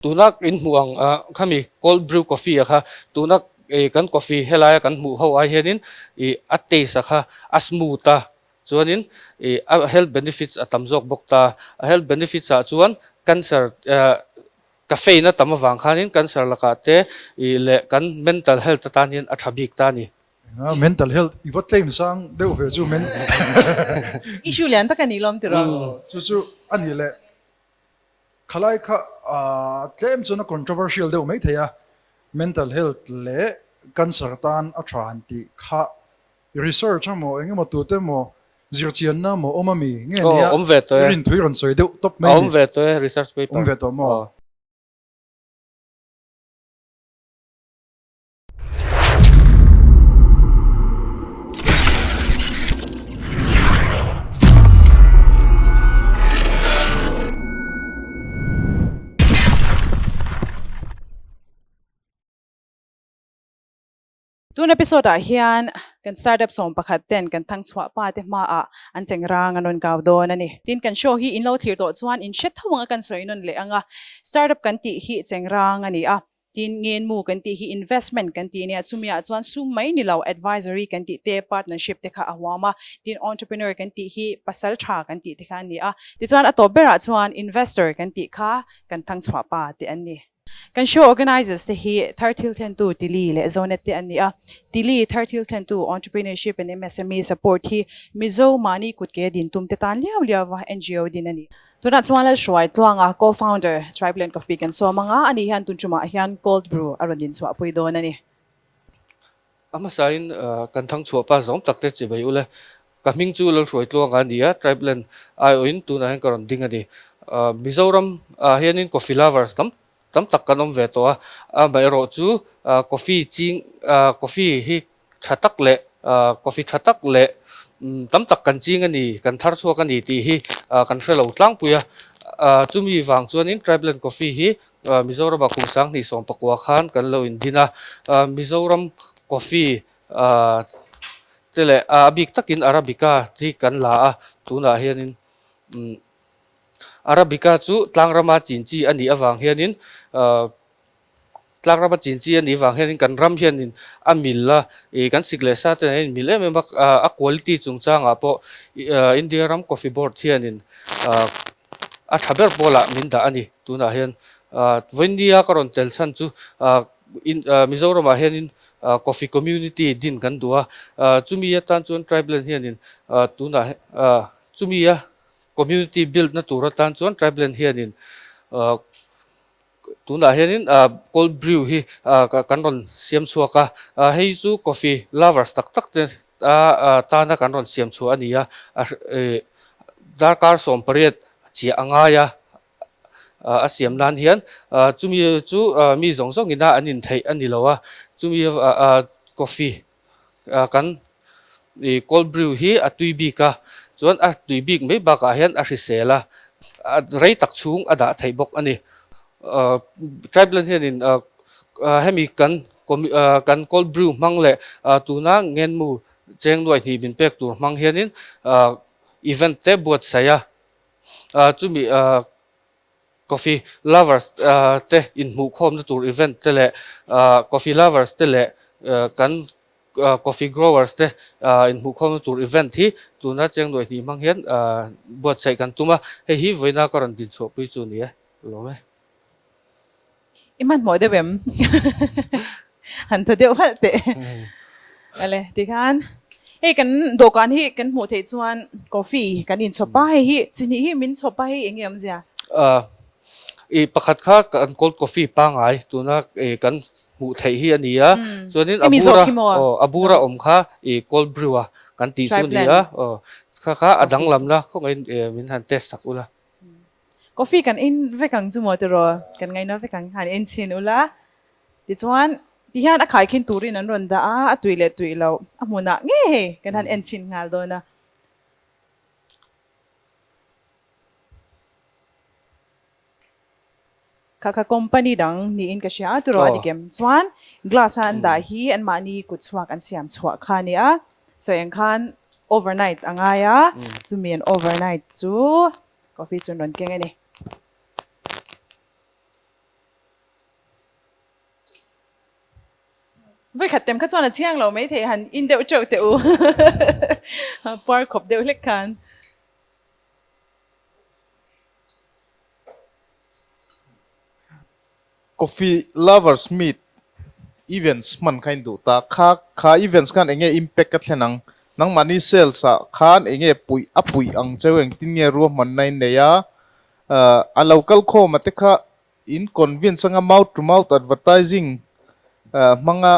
Tuna in hmuh ang khami cold brew coffee a kha tuna kan coffee helaia kan hmuh ho ai hianin ih a taste a kha a smooth a chuanin ih a health benefits a tam zawk bawk ta. A health benefits ah chuan cancer caffeine a tam avang khanin cancer lakah te ih leh kan mental health atan hian a tha bik ta a ni. Enga mental health i va claim sang deuh ve chu men. Issue lian tak a ni lawm tiraw? Chu chu a nih leh Khalai kha tlem chuan a controversial deuh mai thei a, mental health leh cancer tan a tha han tih kha research emaw eng emaw tute emaw zirchianna emaw awm ami nge nia i rinthui rawn sawi deuh tawp mai ni. Awm ve tawh e research paper. Awm ve tawh maw? Tun episode ah hian kan startup 11 ten kan thang chhuah pa te hma ah an cheng rang an rawn kau dawn a ni. Tin kan show hi in lo thlir tawh chuan in hre tho ang a kan sawi nawn leh ang a, startup kan tih hi cheng rang a ni a. Tin, ngenmu kan tih hi investment kan tih nia, chumi ah chuan sum mai ni lo advisory kan tih te, partnership te kha a huam a. Tin, entrepreneur kan tih hi pasal tha kan tih te kha an ni a. Tichuan a tawp berah chuan investor kan tih kha kan thangchhuah pa te an ni. Kan show organizers te hi thar thil thlentu Tili leh Zonet te an ni a. Tili thar thil thlentu Entrepreneurship and MSME support hi Mizo mahni kutke din tum te tan liau liau va NGO din a ni. Tunah chuan Lalhruai Tluanga, Co-founder, Tribeland Coffee kan sawm ang a, ani hian tun tumah hian Cold Brew a rawn inchhuahpui dawn a ni. A hmasain kan thangchhuah pa zawng tak te chi mai ule. Ka hming chu Lalhruai Tluanga a ni a, Tribeland aiawhin tunah hian ka rawn ding a ni. Mizoram ah hianin coffee lovers tam tam tak kan awm ve tawh a, amaherawh chu coffee ching coffee hi tha tak leh coffee tha tak leh tam tak kan ching a ni, kan thar chhuak a ni tih hi kan hre lo tlangpui a. Chumi vang chuanin Tribeland Coffee hi Mizorama kum 2019 khan kan lo indin a. Mizoram coffee te leh a bik takin Arabica hi kan la a, tunah hianin Arabica chu tlangrama chin chi a nih avang hianin Tlangrama chin chi a nih vang hianin kan ram hianin a mil a, ih kan sik leh sa te nen a inmil em em a, a quality chungchangah pawh India ram coffee board hianin a tha ber pawlah min dah a ni tunah hian. Vawinia ka rawn tel chhan chu Mizoramah hianin coffee community din kan duh a, chumi atan chuan Tribeland hianin tunah chumi a community build na tur atan chuan Tribeland hianin Tunah hianin cold brew hi kan rawn siam chhuak a, hei chu coffee lovers tak tak te tana kan rawn siam chhuah a ni a, darkar 18 chiah a ngai a, a siam nan hian chumi chu mi zawng zawng ina an intheih a ni lo a, chumi coffee kan cold brew hi a tui bik a, chuan a tui bik mai bakah hian a hrisel a, rei tak chhung a dah theih bawk a ni. Tribeland hianin hemi kan kan cold brew hmang leh tuna ngenmu cheng nuai hnih min pek tur hmang hianin event te buatsaih a, chumi Coffee lovers te inhmuhkhawmna tur event te leh coffee lovers te leh kan coffee growers te inhmuhkhawmna tur event hi tuna cheng nuai hnih hmang hian buatsaih kan tum a, hei hi vawiina ka rawn dinchhuahpui chu a ni e, lawm e. I hmanhmawh deuh em? Han tha deuh halh teh. Ale, tikhan hei kan dawhkan hi kan hmuh theih chuan coffee kan inchhawp a, hei hi chi hnih hi min chhawp a, hei eng nge awmzia? I pakhat kha kan cold coffee pangai tuna kan hmuh theih hi a ni a, chuanin a bura aw a bura awm kha i cold brew a kan tih chu a ni a, aw kha kha a danglamna khawngaihin min han test sak ula. Coffee kan in vek ang chu maw tiraw? Kan ngaihna vek ang han en chhin ula. Tichuan, tihian a khaikhin turin an rawn dah a, a tui leh tui loh a hmunah ngei hei kan han en chhin nghal dawn a. Kha kha company dang niin ka hria a tiraw a dik em? Chuan glass a an dah hi anmahni kut chhuak an siam chhuah kha a ni a, sawi ang khan overnight a ngai a, chumi an overnight chu coffee chu an rawn keng a ni. Vawikhat tem kha chuan a chiang lo maithei han in deuh teuh teh u. Puar khawp deuh hlek khan. Coffee lovers meet events hman kha in duh ta. Kha kha events khan enge impact ka thlen ang? Nangmahni sales ah khan enge puih a puih ang cheu engtin nge ruahmanna in nei a? A lo kal khawm a te kha in convince anga mouth to mouth advertising hmanga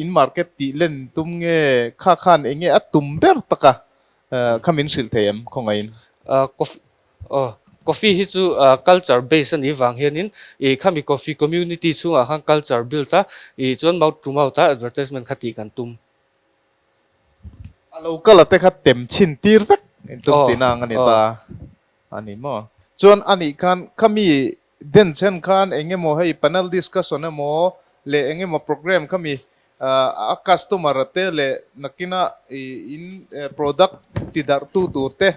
in market tih len tum nge kha khan enge a tum ber taka kha min hrilh thei em khawngaihin? Coffee Aw, coffee hi chu culture base a nih vang hianin ih khami coffee community chhungah khan culture build a, ih chuan mouth to mouth a advertisement kha tih kan tum. A lo kal a te kha tem chhin tir vek in tum tihna ang a ni ta a ni maw? Chuan a nih khan khami den chhen khan eng emaw hei panel discussion emaw leh eng emaw program khami a customer a te leh nakina in product ti darh tu tur te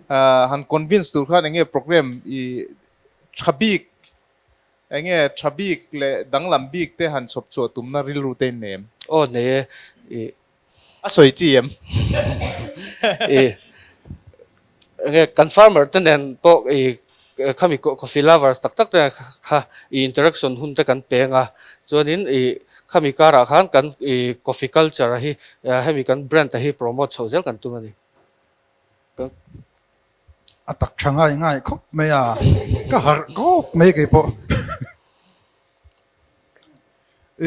han convince tur khan enge program i tha bik enge tha bik leh danglam bik te han chhawp chhuah tumna rilru te in nei em? Aw nei e i. A sawi chi em? I enge kan farmer te nen pawh i khami coffee lovers tak tak te kha i interaction hun te kan peng a chuanin i khami karah khan kan i coffee culture a hi hemi kan brand a hi promote chhoh zel kan tum a ni. A tak tha ngai ngai khawp mai a, ka harh kawp mai kei pawh.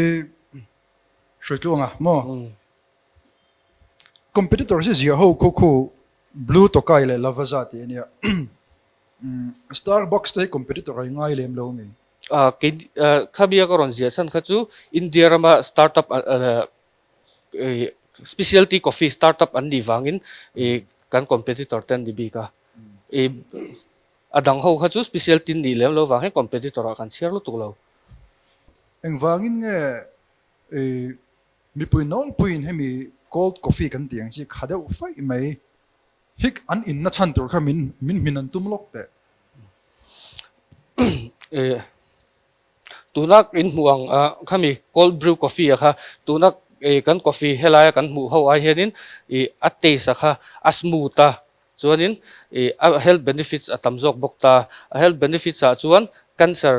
I hruai tluang a maw? Competitor hi ziah ho khu khu Blue Tokai leh Lavazza tih a nia. Starbucks te hi competitor a i ngai lem lo mi? Kei khami a ka rawn ziah chhan kha chu India rama startup Specialty coffee startup an nih vangin kan competitor te an ni bik a. A dang ho kha chu specialty nih lem lo vang hian competitor ah kan chhiar lutuk lo. Engvangin nge mipui nawlpuiin hemi cold coffee kan tih ang chi kha deuh faih mai hik an inna chhan tur kha min hmin an tum lawk teh. Tuna in hmuh ang khami cold brew coffee a kha tuna kan coffee helaia kan hmuh ho ai hianin ih a taste a kha a smooth a chuanin ih a health benefits a tam zawk bawk ta a health benefits ah chuan cancer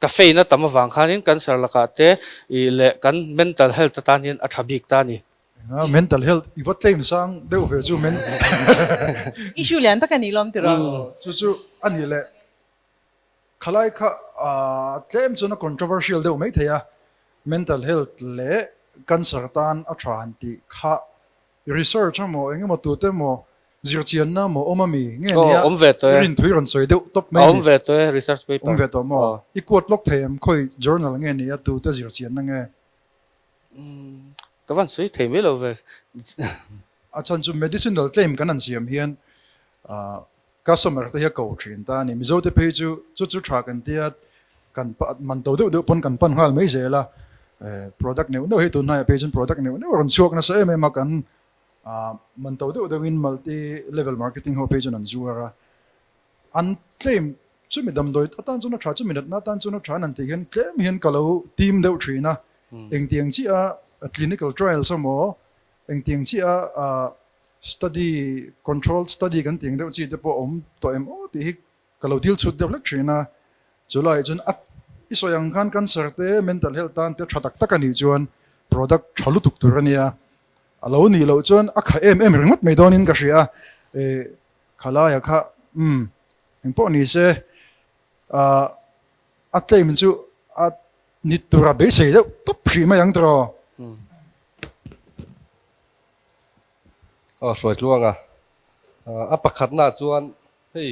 caffeine a tam avang khanin cancer lakah te ih leh kan mental health atan hian a tha bik ta a ni. Mental health i va claim sang deuh ve chu men. Issue lian tak a ni lawm tiraw? Chu chu a nih leh Khalai kha tlem chuan a controversial deuh mai thei a, mental health leh cancer tan a tha han tih kha research emaw eng emaw tute emaw zirchianna emaw awm a mi nge nia rinthui rawn sawi deuh tawp mai a ni. Awm ve tawh e research paper. Awm ve tawh maw? I quote lawk thei em khawi journal nge nia tute zirchianna nge? Ka van sawi thei mai lo ve. A chhan chu medicinal claim kan han siam hian Customer te hi a ko thin ta a ni. Mizo te phei chu chu chu tha kan tia kan man to deuh deuh pawn kan pan nghal mai zel a. Product neuh neuh hi tun hnaiah phei chuan product neuh neuh a rawn chhuak nasa em em a kan man to deuh deuhin multi level marketing ho phei chuan an zuar a. An claim chumi damdawi atan chuan a tha chumi natna atan chuan a tha an han tih hian tlem hian ka lo tim deuh thin a. Engtiang chiah a clinical trials emaw Engtiang chiah a study, controlled study kan tih ang deuh chi te pawh awm tawh em aw tih hi ka lo dil chhut deuh hlek thin a. Chulaiah chuan a i sawi ang khan cancer te, mental health tan te tha tak tak a nih chuan product tha lutuk tur a nia. A lo nih loh chuan a kha em em ringawt mai dawnin ka hria a. Eh khalaia kha umm engpawh ni se ah a claim chu a ni tura beisei deuh tawp hrih mai ang tiraw. Aw hruai tluang a, a pakhatna chuan hei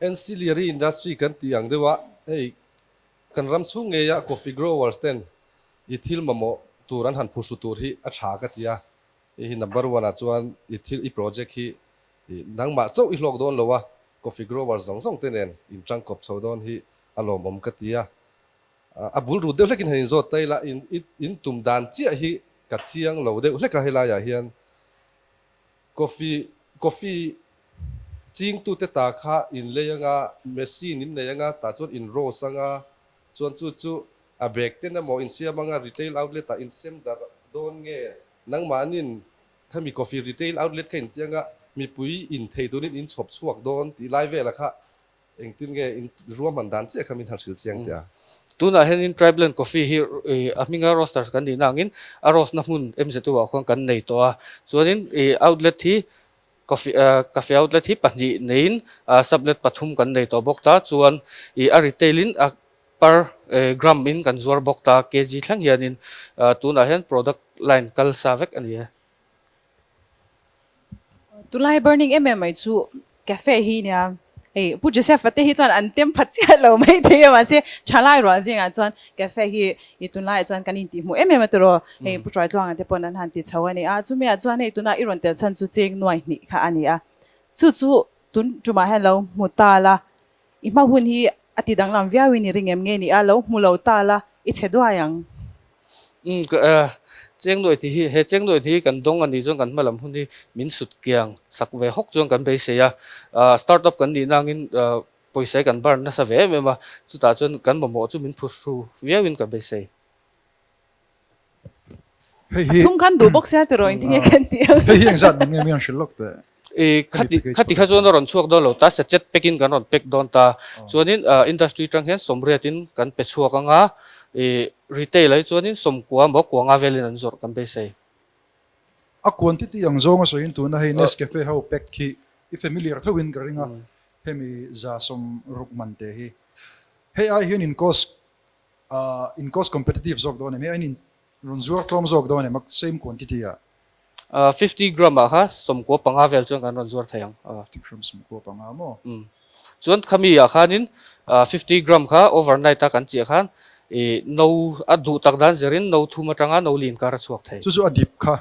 ancillary industry kan tih ang deuh a, hei kan ram chhung ngeia coffee growers ten i thil mamawh tur an han phuhru tur hi a tha ka ti a, hei hi number one ah chuan i thil i project hi nangmah chauh i hlawk dawn lo a, coffee growers zawng zawng te nen in tangkawp chho dawn hi a lawmawm ka ti a. A bul rut deuh hlekin han inzawt ta ila, in tum dan chiah hi ka chiang lo deuh hlek a helaiah hian coffee coffee chingtute ta kha in lei anga, machine in nei anga, tah chuan in roast anga, chuan chu chu A bag ten emaw insiam anga retail outlet ah insem darh dawn nge? Nangmahnin khami coffee retail outlet kha intianga mipui in thei turin in chhawp chhuak dawn tih lai vela kha engtin nge in ruahman dan chiah kha min han hrilh chiang teh a. Tunah hianin Tribeland Coffee hi a hminga roasters kan nihna angin a roast na hmun MZU ah khuan kan nei tawh a. Chuanin outlet hi coffee cafe outlet hi pahnih neiin sublet pathum kan nei tawh bawk ta. Chuan a retail in a Per gram in kan zuar bawk ta, kg thleng hianin tunah hian product line kal sa vek a ni e. Tunlai burning em em mai chu cafe hi nia, hei Pu Joseph-a te hi chuan an tem phat chiah lo mai thei a mahse thalai rual zingah chuan cafe hi i tunlaiah chuan kan intihhmuh em em a tiraw, hei Pu Tuaitluanga te pawn an han ti chho a ni a, chumi ah chuan hei tuna i rawn tel chhan chu cheng nuai hnih kha a ni a, chu chu tun tumah hian lo hmu ta la I hma hun hi a ti danglam viau in i ring em nge ni a, lo hmu lo ta la, i chhe duai ang. Umm cheng nuai tih hi, he cheng nuai hi kan dawng a nih chuan kan hma lam hun hi min sut kiang sak ve hawk chuan kan beisei a, start up kan nih nangin pawisa hi kan bar nasa ve em em a, chutah chuan kan mamawh chu min phuhru viau in ka beisei. Hei hi A thung khan duh bawk sia tiraw engtin nge kan tih ang. Hei hi engzat min nge mi an hrilh lawk teh. I khati khati kha chuan a rawn chhuak dawn lo ta sachet pack in kan rawn pack dawn ta. Chuanin industry tang hian sawmriat in kan pe chhuak anga i retail ah hi chuanin sawmkua maw kua nga velin an zawrh kan beisei. A quantity ang zawnga sawiin tuna hei Nescafe ho pack khi i familiar tho in ka ring a hemi za sawmruk man te hi. Hei ai hian in cost Ahh in cost competitive zawk dawn em? Hei an in rawn zuar tlawm zawk dawn em a same quantity ah? Ahh 50 gram ah kha 95 vel chuan kan rawn zuar thei ang. 50 gram 95 maw? Umm. Chuan khami ah khanin 50 gram kha overnight a kan chiah khan ih no a duh tak dan zirin no thum atanga no lin kar a chhuak thei. Chu chu a dip kha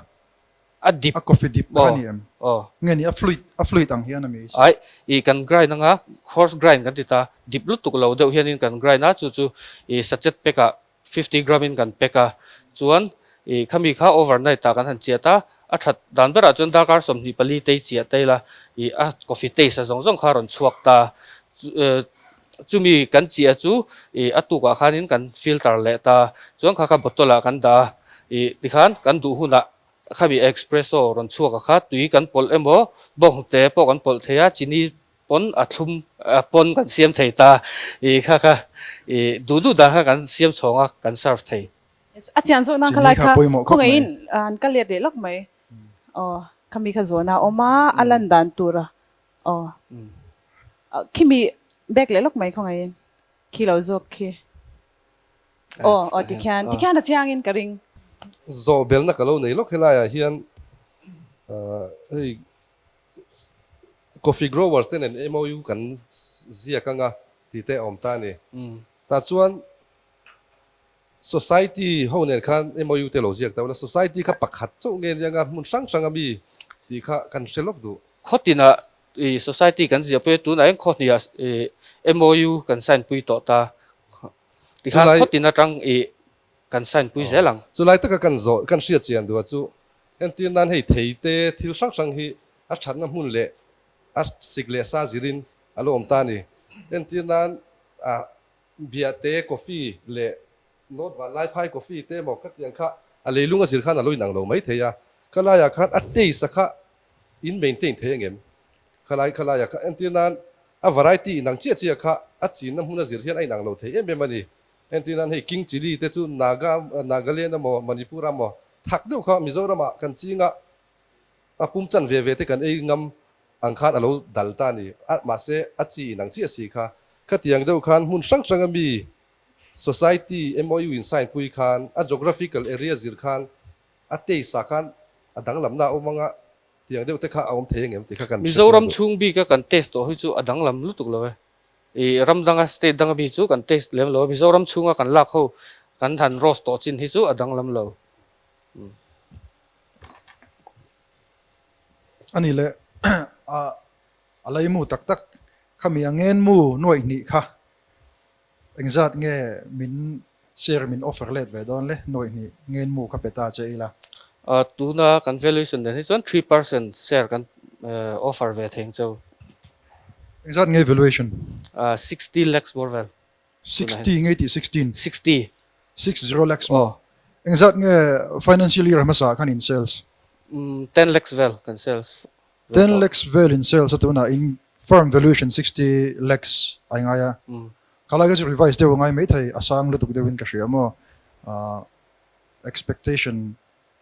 A dip. A coffee dip kha a ni em? Aw. Nge ni a fluid a fluid ang hian a mi? Aih, ih kan grind anga coarse grind kan ti ta, dip lutuk lo deuh hianin kan grind a, chu chu ih sachet pack ah 50 gram in kan pack a, chuan ih khami kha overnight ah kan han chiat a, a that dan berah chuan darkar 24 tei chiah ta ila ih a coffee taste a zawng zawng kha a rawn chhuak ta, chumi kan chiah chu ih a tukah khanin kan filter leh ta, chuan kha kha bottle ah kan dah a, ih tikhan kan duh hunah Khami espresso rawn chhuak a kha tui kan pawlh emaw bawnghnute pawh kan pawlh thei a, chini pawn a thlum pawn kan siam thei ta i kha kha i duh duh dan kha kan siam chhawng a kan serve thei. Yes, a chian zawk nan khalai kha khawngaihin an kal let leh lawk mai. Aw, khami kha zawhna a awm a, a lan dan tur a aw. Khimi back leh lawk mai khawngaihin khi lo zawk khi. Aw aw tikhian tikhian a chiangin ka ring. Zawh belna ka lo nei lawk helaiah hian hei coffee growers te nen MOU kan ziak anga tih te a awm ta a ni. Tah chuan society ho nen khan MOU te lo ziak ta ula, society kha pakhat chauh nge nia anga hmun hrang hrang ami tih kha kan hre lawk duh. Khawtinah I society kan ziah pui a, tunah hian khaw hniah i MOU kan sign pui tawh ta. Tikhan khaw tin atang i kan sign pui zel ang. Chulai taka kan zawh, kan hriat chian duh a chu entir nan hei thei te thil hrang hrang hi a thatna hmun leh a sik leh sa zirin a lo awm ta a ni. Entir nan a biahte, coffee leh North Vanlaiphai coffee te emaw khatiang kha a leilung a zir khan a lo inang lo mai thei a, khalaiah khan a taste a kha in maintain thei angem? Khalai khalaiah kha entir nan a variety inang chiah chiah kha a chinna hmun a zir hian a inang lo thei em em a ni. Entir nan hei King Chilli te chu Naga Nagaland emaw Manipur emaw thak deuh kha Mizoramah kan ching a, a pum chan ve ve te kan ei ngam ang khan a lo dal ta a ni. A mahse a chi inang chiah si kha khatiang deuh khan hmun hrang hrang a mi Society MOU in sign pui khan a geographical area zir khan a taste ah khan a danglamna a awm anga tiang deuh te kha a awm thei angem tih kha kan hre chiang Mizoram duh. chhung bika kan taste tawh hi chu a danglam lutuk lo e. I ram danga state danga mi chu kan taste lem lo a, Mizoram chhunga kan lak ho kan han roast tawh chin hi chu a danglam lo. Ani leh a a leimu tak tak khami a ngenmu nuaih hnih kha Engzat nge min share min offer let ve dawn le? Nuaih hnih ngenmu kha pe ta che ila. Tuna kan valuation nen hi chuan 3% share kan offer ve thei ang cheu. Engzat nge valuation? 60 lakhs bawr vel. 60 nge tih 16? 60. 60 lakhs maw? Engzat nge financial year hmasa ah khan in sales? Umm 10 lakhs vel kan sales ve 10 tawh. Lakhs vel in sales a tunah in firm valuation 60 lakhs a i ngai a. Khalai kha chu revise deuh a ngai maithei a sang lutuk deuhin ka hria maw? Expectation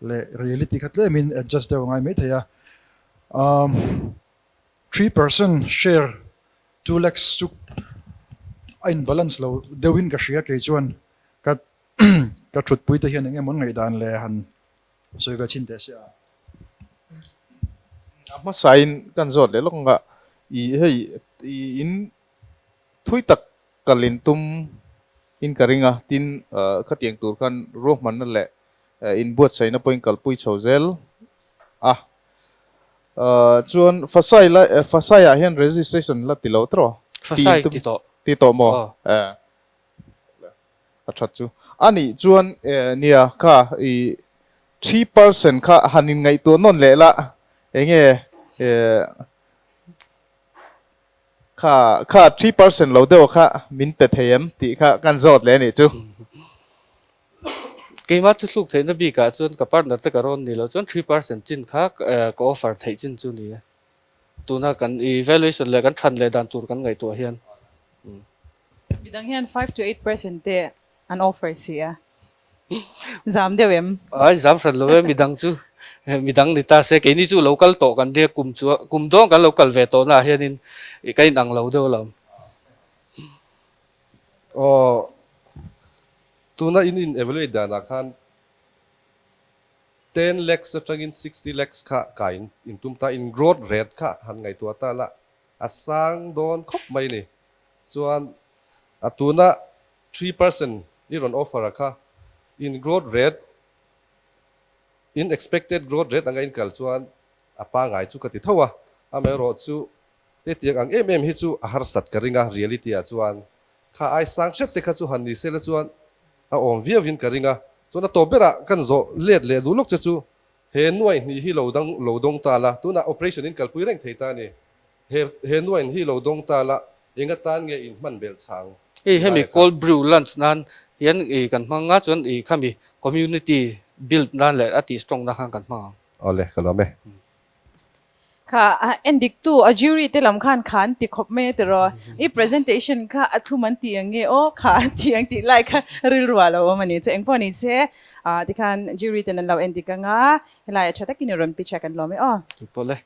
leh reality kha tlemin adjust deuh a ngai maithei a. Umm 3% share 2 lakhs chu a in balance lo deuhin ka hria kei chuan ka ka thutpui te hian eng emaw an ngaihdan leh han sawi ve chhin teh sia. A hmasain kan zawt leh lawk ang a, i hei i in thui tak kal in tum in ka ring a, tin khatiang tur khan ruahmanna leh inbuatsaihna pawhin kalpui chho zel a. Chuan Fasai la Fasai ah hian registration la ti lo tawh? Fasai ti tawh. Ti tawh maw? A that chu. A nih chuan nia kha i 3% kha han inngaihtuah nawn leh la enge Kha kha 3% lo deuh kha min pe thei em tih kha kan zawt leh a nih chu. Keimah thuthluk theihna bikah chuan ka partner te ka rawn ni loh chuan 3% chin kha ka offer theih chin chu ni e. Tuna kan evaluation leh kan than leh dan tur kan ngaihtuah hian. Midang hian 5 to 8% te An offer si a. Zam deuh em? Ai zam hran lo e, midang chu midang ni ta se, keini chu lo kal tawh kan nia kum chu kum dawng kan lo kal ve tawh naah hianin ka inang lo deuh alawm. Aw, tuna in in evaluate danah khan 10 lakhs atangin 60 lakhs kha kai in tum ta, in growth rate kha han ngaihtuah ta la a sang dawn khawp mai ni. Chuan a tuna 3% i rawn offer a kha in growth rate, in expected growth rate anga in kal chuan a pangai chu ka ti tho a, amaherawh chu hetiang ang em em hi chu a harsat ka ring a, reality ah chuan kha ai sang hret te kha chu han ni sela chuan a awm viau in ka ring a, chuan a tawp berah kan zawh let leh duh lawk che chu he nuaih hnih hi lo dang lo dawng ta la, tunah operation in kalpui reng thei ta a ni. He he nuain hi lo dawng ta la, eng atan nge in hman belh chang? Hei hemi cold brew lunch nan hian i kan hmang nga chuan i khami community build nan leh a tih strong na khan kan hmang ang. Awle, ka lawm e. Kha en dik tu a jury te lam khan kha an ti khawp mai a tiraw. I presentation kha a thum an ti ang nge aw kha an ti ang tih lai kha rilru ah lo awm a ni. Chu engpawh ni se tikhan jury ten an lo en dik ang a, helai ah tha takin i rawn pitch a kan lawm e aw. Engpawh le.